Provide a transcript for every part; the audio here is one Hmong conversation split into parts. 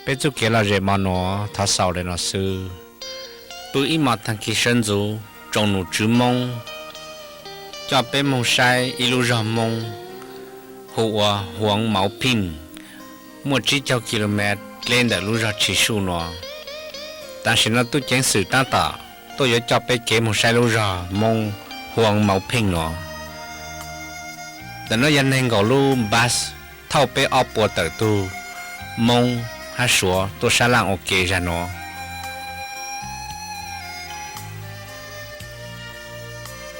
Peb txuj kev lom zem mo nuav thov xaus le no xwb. Pw ib mos taag kis sawv ntxuv, tsoom nom tswv Moob coj peb moog saib ib lub zog Moob hu ua Huav Mauv Pheej, muaj tsib caug kilomev dleb ntawm lub zog Tshis Suj nuav. Tam sim no tub ceev xwm tab tom tuaj yuav coj peb kev moog saib lub zog Moob Huav Mauv Pheej nuav. Ntawm nuav yog neeg nkaum lub bus thauj peb ob puas tawm tug Moob hab Suav tuaj sab laj ua ke zag nuav.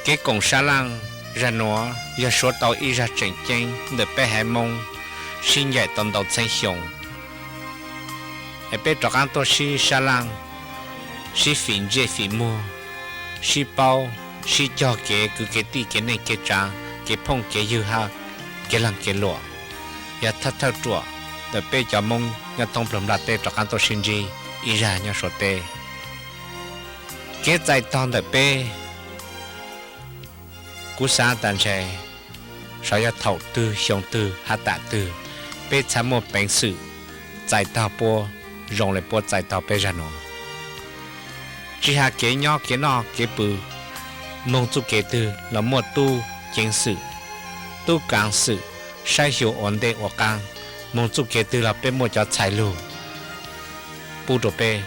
Kev koom sab laj zag nuav yog suav tau ib zag tseem ceeb ntawm peb haiv Moob sib ncaim tau ntau txheeb xyoo, es peb rov qaab tuaj sib sab laj, sib fim ntsej fim muag, sib paub, sib cog kev kwv kev tij kev neej kev tsaav kev phooj kev ywg hab kev laag kev luam, yog thawj thawj ruam ntawm peb cov Moob nyob thoob plawg nplaj teb rov qaab tuaj sib ntsib ib zag nyob Suav teb. Kev txais tog ntawm peb, kuv xaav tas ntshe saib yog thaum twg xyoo twg hab tam twg peb txhad muaj peev xwm txais tog puab zoo le puab txais tog peb zag nuav. Tsis has kev nyob kev noj kev pw, moog txuj kev twg los muaj tub ceev xwm, tub kaav xwm saib xyuas ua ntej ua qaab, moog txuj kev twg los peb muaj cov txhais lug pub rau peb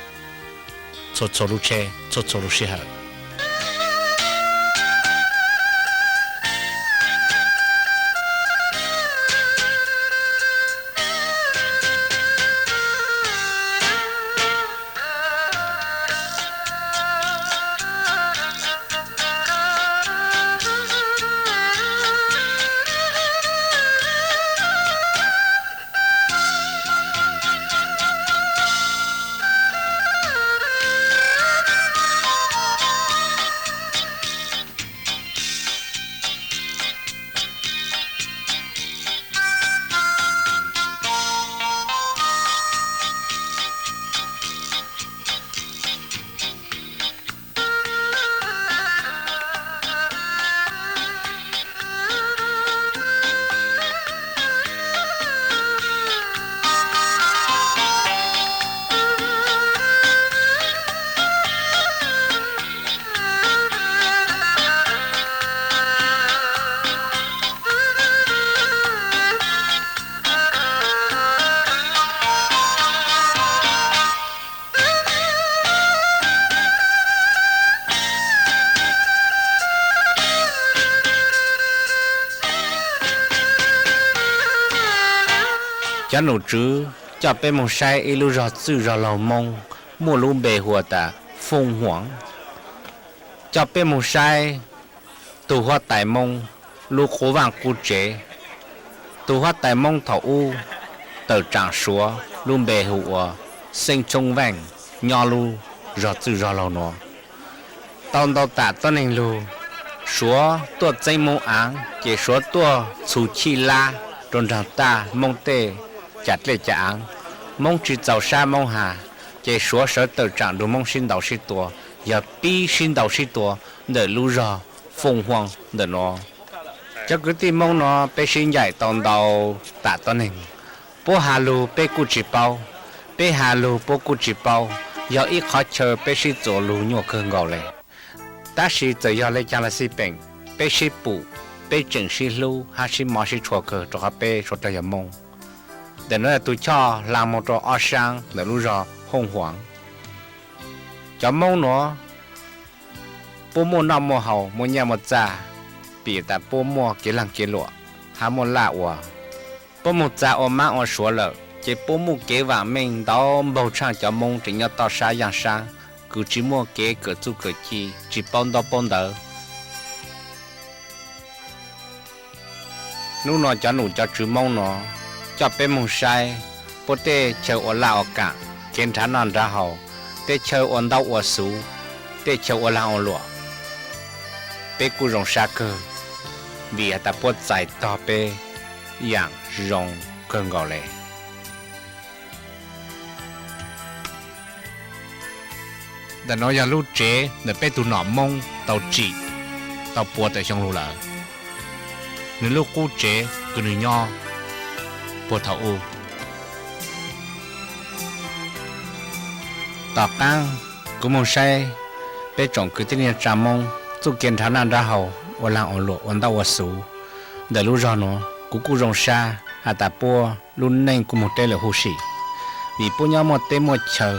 txhua txhua lub tsheb txhua txhua lub sij hawm. Cov nom tswv coj peb moog saib ib lub zog txwj zog laug Moob muaj lub npe hu tas Fooj Huam. Coj peb moog saib tug huab tais Moob lub qub vaaj qub tsev. Tug huab tais Moob thaum ub tawm tsaam Suav lub npe hu ua Xeeb Tshoob Veej nyob lub zog txwj zog laug nuav. Tau ntau tam tuab neeg lug, Suav tuaj txeeb Moob aav ces Suav tuaj txhu chij lab rua nraag taj Moob tej ca dlej ca aav. Moob tsi txaus sab Moob has, ces Suav sawv tawm tsaam nrug Moob sib ntaus sib tua, yog pib sib ntaus sib tua ntawm lub zog Fooj Huam ntawm nuav. Cov kwv tij Moob nuav peb sib ncaim tau ntau tam tuab neeg, puab has lug peb kuj tsi paub, peb has lug puab kuj tsi paub, yog ib qhov chaw peb sib txuas lug nyuaj kawg nkaus le. Tab sis txawm yog le caag los xij peem, peb sib pum, peb tseem sib hlub hab sib mob sib tshua kawg rua qhov peb suav dlawg yog Moob. Ntawm nuav yog tug choj hla moog rua ob saab ntawm lub zog Fooj Huam. Cov Moob nuav puab muaj noj muaj haus, muaj nyaj muaj txag, pim tas puab muaj kev laag kev luam hab muaj laj ua. Puab moog txag ua maab ua suav lawm ces puab muaj kev vaam meej ntau npaug tshaaj cov Moob tseem nyob toj sab yaaj saab, kws tsi muaj kev kawm txuj kawm ci, tsi paub ntaub paub ntawv. Nub nuav cov nom cov tswv Moob nuav coj peb moog saib puab tej chaw ua laj ua kaam, kev nrhav noj nrhav haus, tej chaw ua ntaub ua xuv, tej chaw ua laag ua luam. Peb kuj zoo sab kawg, vim has tas puab txais tog peb yaam zoo kawg nkaus le. Ntawm nuav yog lub tsev ntawm peb tug nom Moob tau tsim tau pua tawm xyoo lug lawm. Nwg lub qub tsev kws nwg nyob puag thaum ub. Tom qaab kuv moog saib peb tsoom kwv tij neej tsaa Moob txuj kev nrhav naj nrhav haus ua laag ua luam ua ntaub ua xuv ntawm lub zog nuav, kuv kuj zoo sab has tas puab lub neej kuj moog dleb lawm huv si, vim puab nyob muaj teb muaj chaw,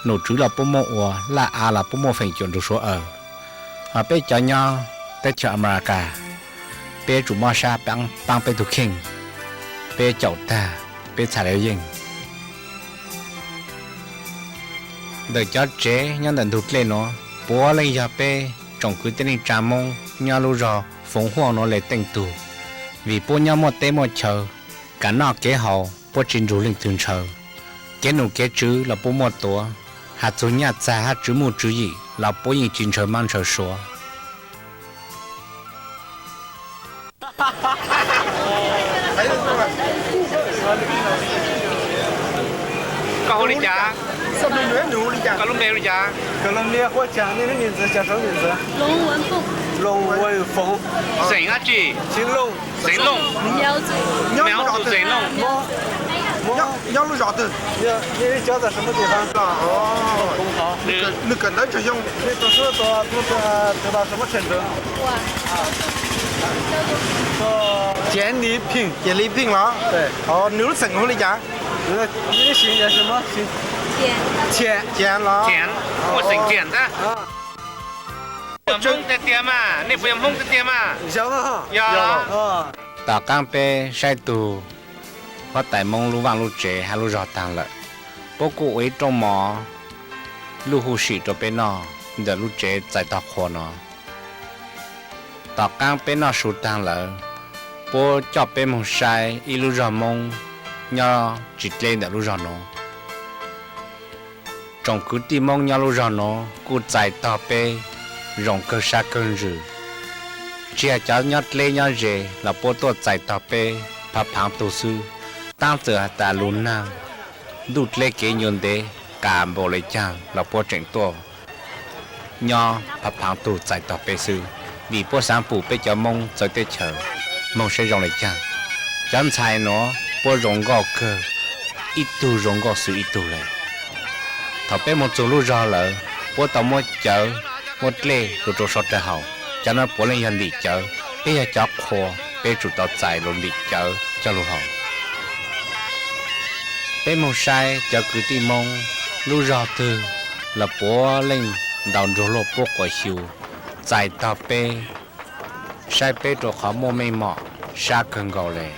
nom tswv los puab muaj ua, laj av los puab muaj feem cuam nrug suav aws. Hos peb cov nyob teb chaws Amelikas, peb yuav tsum mob sab paab peb tug kheej, peb caum tag peb txhaj le yeej. Ntawm cov tsev nyob ntawm ntug dlej nuav puav leej yog peb tsoom kwv tij neej tsaa Moob nyob lub zog Foov Huaj nuav le teej tug, vim puab nyob muaj teb muaj chaw, kev noj kev haus puab tsi nrug leej twg ntshaw, kev nom kev tswv los puab muaj tuav, has txug nyaj txag hab tswv muj tswv yim los puab yeej tsi ntshaw mab ntshaw suav. Koj hu li cas? Koj lub npe hu li cas? Xeem dlaab tsi? Xeem Looj. Nyob lub zos twg? Ces Li Pheej los? Nws lub xeem hu li cas? Ciam los? Tiag tiag mas, nej puas yog Hmoob tiag tiag mas? Tom qaab peb saib tug huab tais Moob lub vaaj lub tsev hab lub zog taag lawm, puab kuj ua ib rooj mov luj huj sim rau peb noj ntawm lub tsev txais tog qhua no. Tom qaab peb noj su taag lawm, puab coj peb moog saib ib lub zog Moob nyob tsis dleb ntawm lub zog nuav. Tsoom kwv tij Moob nyob lub zog nuav kuj txais tog peb zoo kawg sab kawg ntsws. Tsi has cov nyob dleb nyob ze los puab tuaj txais tog peb phaav phaav tug xwb. Taab txawm has tas lug naag ntuj dleb kev ncua ntev qas npaum le caag los puab tseem tuaj nyob phaav phaav tug txais tog peb xwb, vim puab xaav pum peb cov Moob txawv teb chaws moog saib zoo le caag. Cov ntxhais nuav puab zoo nkauj kawg, ib tug zoo nkauj xwb ib tug le. Thaum peb moog txug lub zog lawm, puab tau muab cawv muab dlej lug rau sab rau hauv, cov nuav puav leej yog ntim cawv, peb yog cov qhua, peb tsum tau txais lug ntim cawv coj lug haus. Peb moog saib cov kwv tij Moob lub zog twg los puav leej ntaus nruas luag puab quas xyu txais tog peb, saib peb rua qhov muaj meej mom sab kawg nkaus le.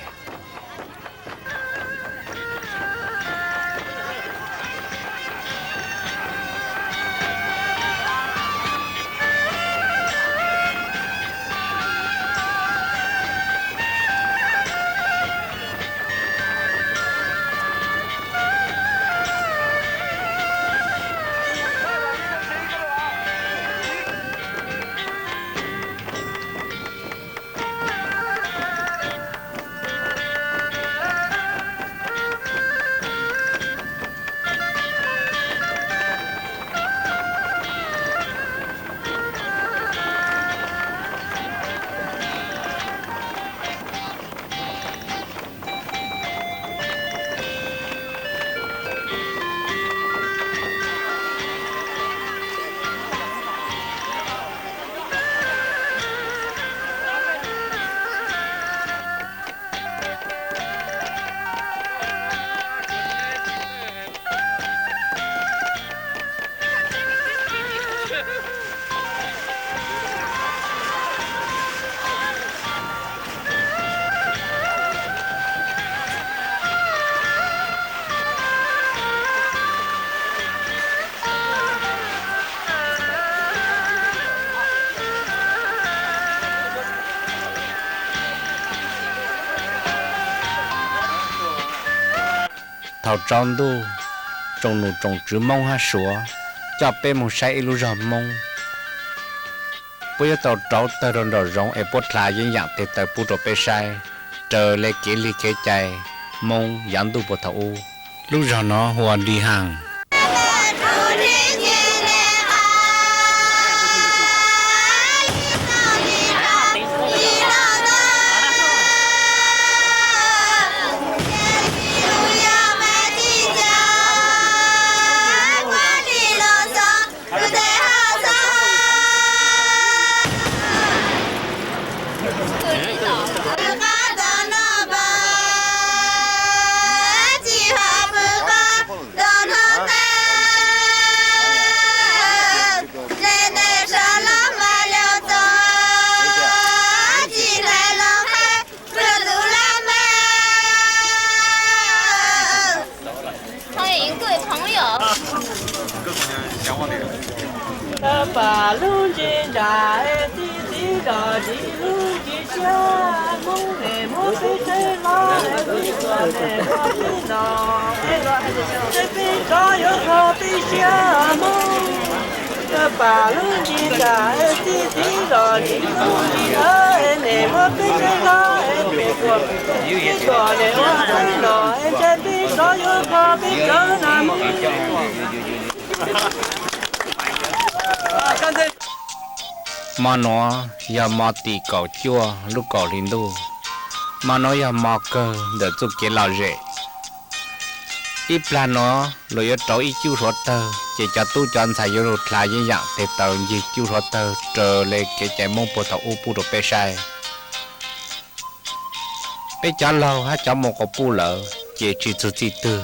Thaum tsaus ntuj, tsoom nom tsoom tswv Moob hab Suav coj peb moog saib ib lub zog Moob. Puab yuav tau rauv tawg rau nraum zoov es puab dlha yeeb yaam teg taw pub rau peb saib, raws le kev lig kev cai Moob yav ntuj puag thaum ub. Lub zog no hu ua Di Haas. Pab lub ntsig ntsa, txi txiv zos tsis lub ntsig tshiab, Hmoob tes muab peb tsev hlob, txiv tuam tes muab peb los, peb los, peb tsov yuav kho peb siab Hmoob. Pab lub ntsig ntsa, txi txiv zos tsis lub ntsig tshiab, tes muab peb tsev hlob, txiv tuam, txiv tuam tes muab peb los, ntshai peb tsov yuav kho peb cov nas Hmoob. Hmo nuav yog hmo tim kaum cuaj lub kaum hli ntuj. Hmo nuav yog hmo kawg ntawm txuj kev lom zem. Ib plag nuav luag yuav rauv ib cuj suav tawg, ces cov tub cov ntxhais yuav lug dlha yeeb yam tes taw ncig cuj suav tawg raws le kev cai Hmoob puag thaum ub pub rau peb saib. Peb cov laug hab cov muaj quas puj lawm ces tsis txug txij twg,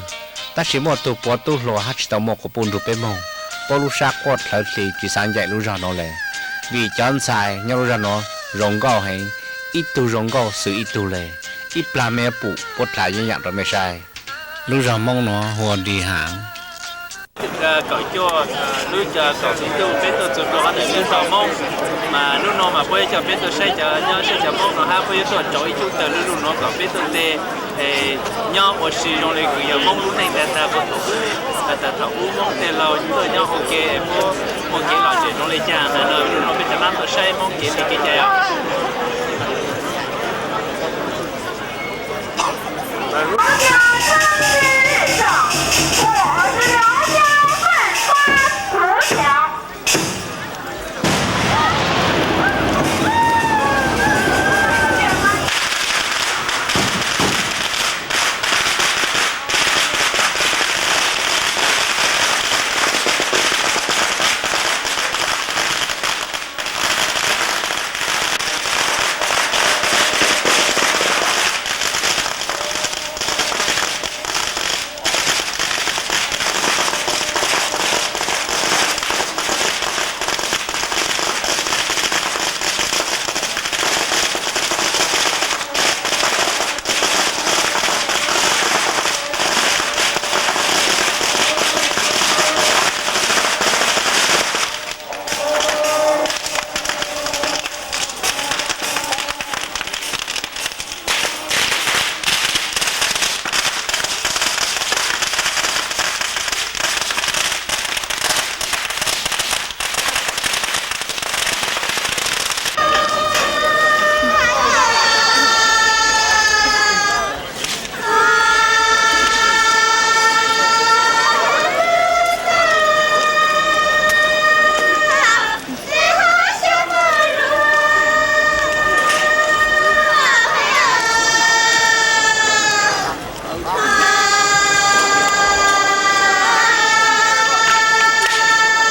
tab sis muaj tug puav tub hluas hab tsis tau muaj quas puj nrug peb moog puab lub sab quaj dlhawv hli tsis xav ncaim lub zog nuav le. Vim cov ntxhais nyob lub zog nuav zoo nkauj heev, ib tug zoo nkauj xws ib tug le. Ib plag mej yuav pum puab dlha yeeb yam rau mej saib. Lub zog Hmoob nuav hu ua Di Haav. Kaum cuaj lub kaum hli ntuj peb tuaj txug rau hov ntawm lub zos Hmoob, mas lub nuav mas puab coj peb tuaj saib cov nyob saib cov Hmoob no hab puab yuav tuaj rauv ib cuj tawg lug lug nuav kom peb tuaj nte nyob ua si zoo le kws yog Hmoob lub neej tag tag puag thaum ub, has tas thaum ub Hmoob tej laug tuaj nyob ua ke es puab muaj kev lom zem zoo le caag ntawd no. Lub nuav peb cov hab tuaj saib Hmoob kev li kev cai os. Loud and clear.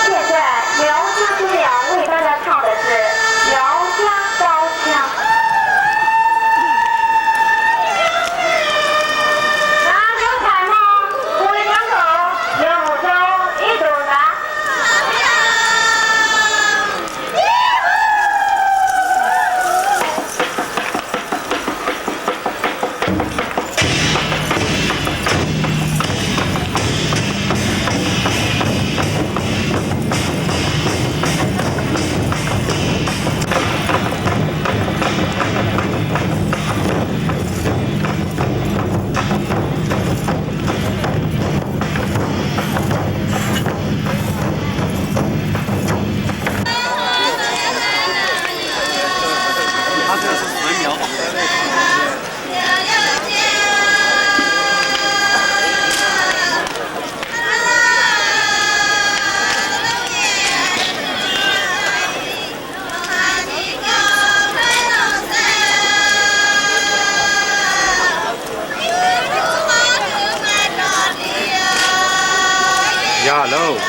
现在苗疆姑娘为大家唱的是苗疆高腔。拿着彩帽，舞两种，有种一种拿。 Yog lauj.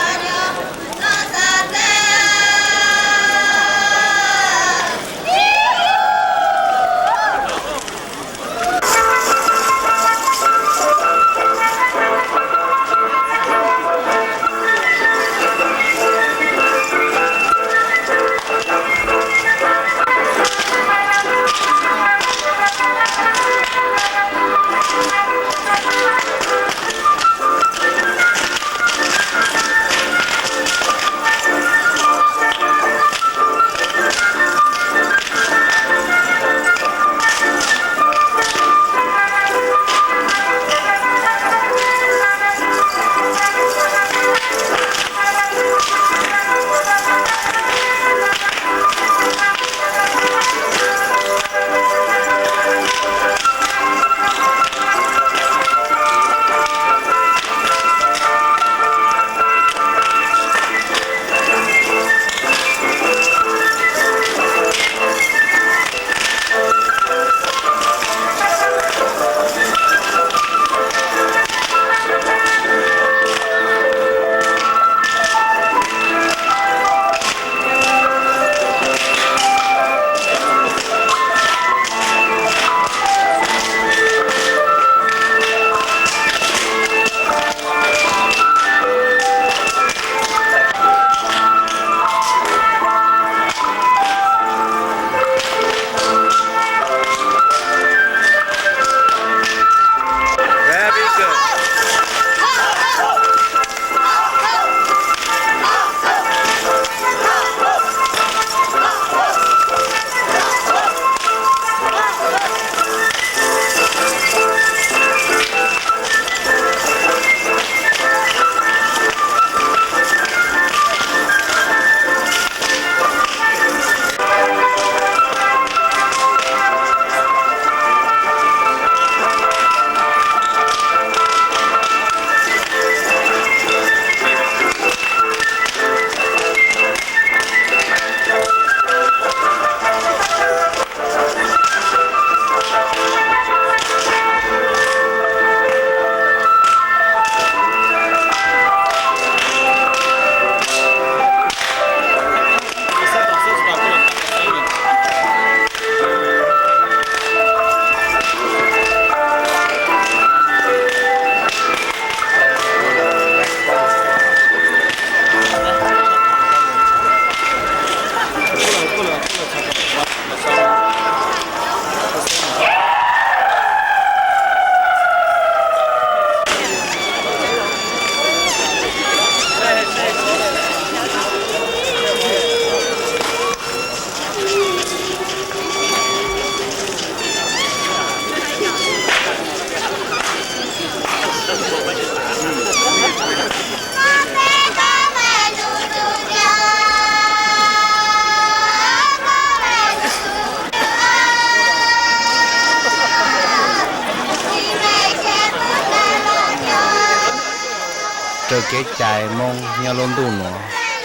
Raws kev cai Hmoob nyob lub ntuj nuav,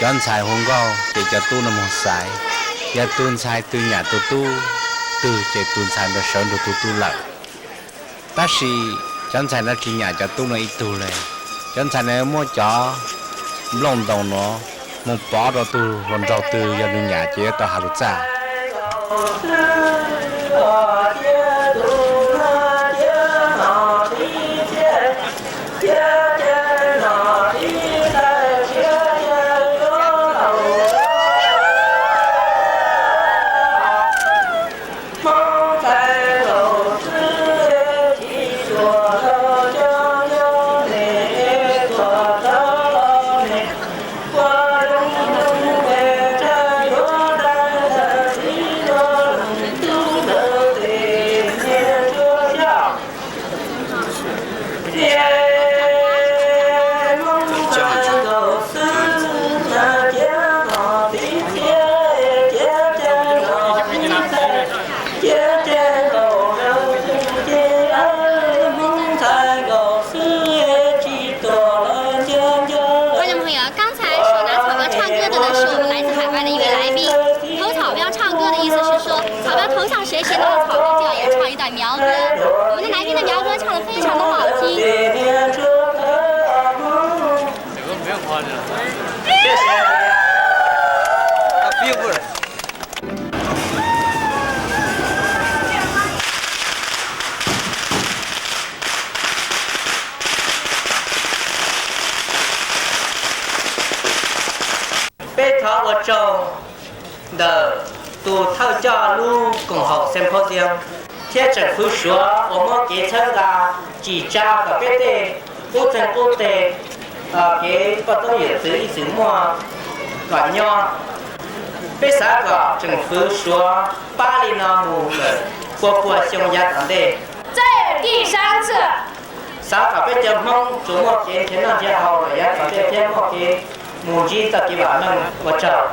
cov ntxhais hu nkauj ces cov tub no moog xaiv. Yog tug ntxhais twg nyam tug tub twg ces tug ntxhais ntawd sawv nrug tug tub lawm. Tab sis cov ntxhais no tsis nyam cov tub no ib tug le. Cov ntxhais no muab cov nplooj ntoos nuav moog pov rua tug hluas nraug twg yog nwg nyam ces yuav tau has lug txaj.观众朋友，刚才手拿草标唱歌的呢，是我们来自海外的一位来宾。投草标唱歌的意思是说，草标投向谁，谁拿着草标就要演唱一段苗歌。我们的来宾的苗歌唱得非常的好听。Peb thov ua tsaug ntawm tus thawj coj lub koom haum symposium thiab tseem fwv Suav uas muab kev txhawb nqa tsim tsa kom peb tej qub txeeg qub teg kev poj toob yawm txwv ib txwm muaj kom nyob. Peb xav kom tseem fwv Suav pab li no mus lawm pua pua xyoo yav tom ntej. Xav kom peb cov Hmoob tsuas muaj kev nrhiav noj nrhiav haus lawm yav tom ntej thiab muaj kev mus ntsib txoj kev vam meej. Ua tsaug.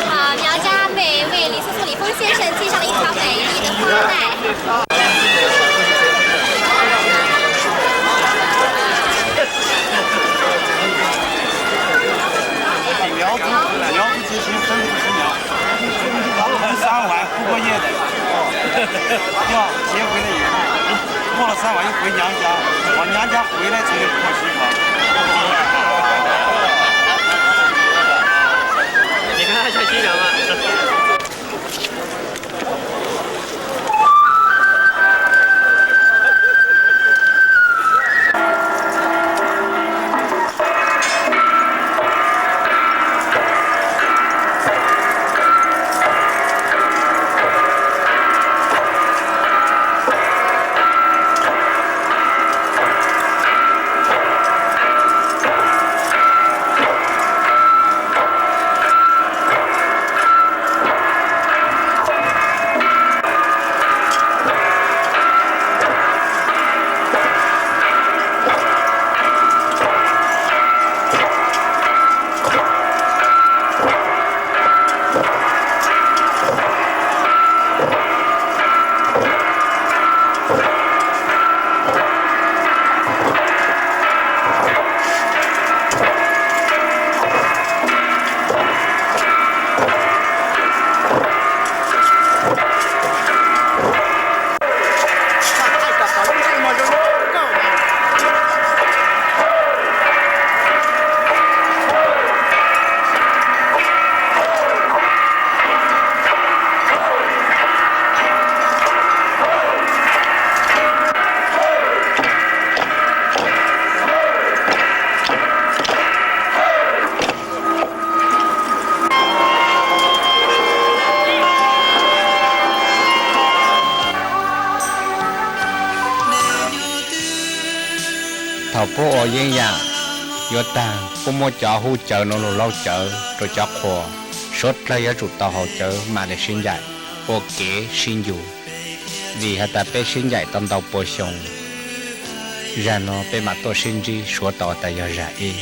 好，苗家被为李思聪、李峰先生系上了一条美丽的花带。 苗族，苗族结识，生不识苗。我们仨玩过夜的，要结婚了以后，过了三晚又回娘家，往娘家回来才能娶媳妇。你看他像新娘吗？ Thaum puab ua yeeb yam yuav taag, puab muab cov hu cawv nuav lug lauj cawv rua cov qhua, suav dlawg yuav tsum tau haus cawv mam le sib ncaim. ua kev sib ncu, vim has tas peb sib ncaim tau ntau pua xyoo, zag no peb mam tuaj sib ntsib suav tau tas yog zag ib.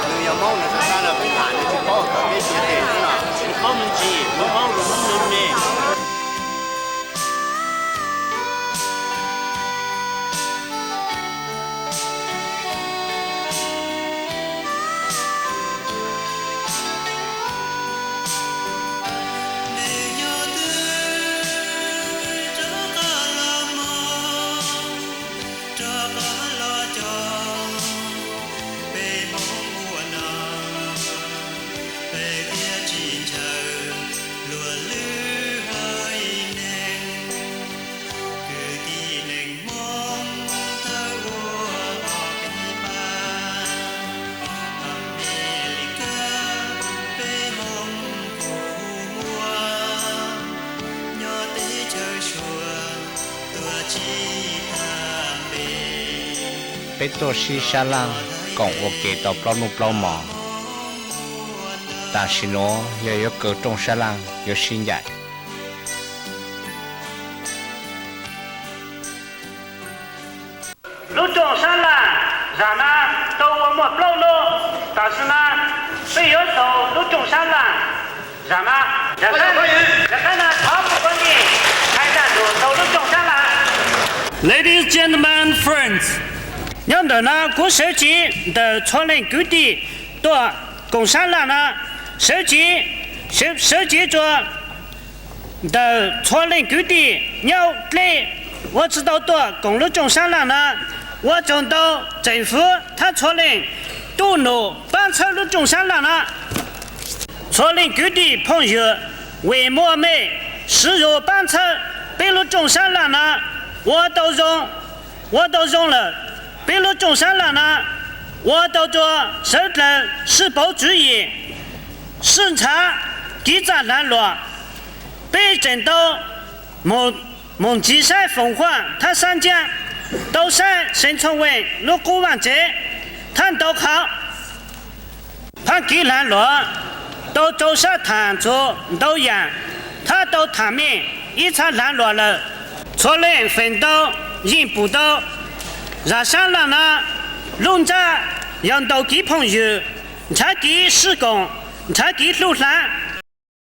Nws yog Hmoob nws xav xav los peb tham nws tsis paub kom peb tiav tes xwb no. Tsis paub me ntsis, Hmoob Hmoob los Hmoob nug ne. Peb tuaj sib sab laj koom ua ke tau plaub hnub plaub hmos. Tam sim nuav yog yuav kaw rooj sab laj yuav sib ncaim. Lub rooj sab laj zag na tau ua muaj plaub hnub, tam sim na peb yuav tau lub rooj sab laj zag na. Yog li ntawd thov kuv poj niam hais zaj lus tau lub rooj sab laj. Ladies, gentlemen, friends, nyob ntawm na kuv sawv cev ntawm txhua leej kwv tij tuaj koom sab laj na, sawv cev, sawv cev rua ntawm txhua leej kwv tij nyob dleb uas tsi tau tuaj koom lub rooj sab laj na, ua tsaug ntau tseem fwv thab txhua leej tub num paab txhawb lub rooj sab laj na. Txhua leej kwv tij phooj ywg, vim muaj mej siv zug paab txhawb peb lub rooj sab laj na, ua tau zoo, ua tau zoo lawm. Peb lub rooj sab laj na ua tau rua sawv dlawg sib pauv tswv yim, sib ntshaw kev txaj hlaav luam. Peb tseem tau moog ntsiv saib Foom Huaj thab Sab Ntxaab, tau saib Xeev Txhooj Veej lub qub vaaj tsev thab ntau qhov. Phab kev hlaav luam tau rau sab thaam txug ntau yaam, thab tau thaam mej ib txha hlaav luam lawm. Txhua leej feem ntau yeej pum tau zag sab laj na lub ntsab yog ntau kev phooj ywg, nrhav kev sib koom, nrhav kev hlub hlaav,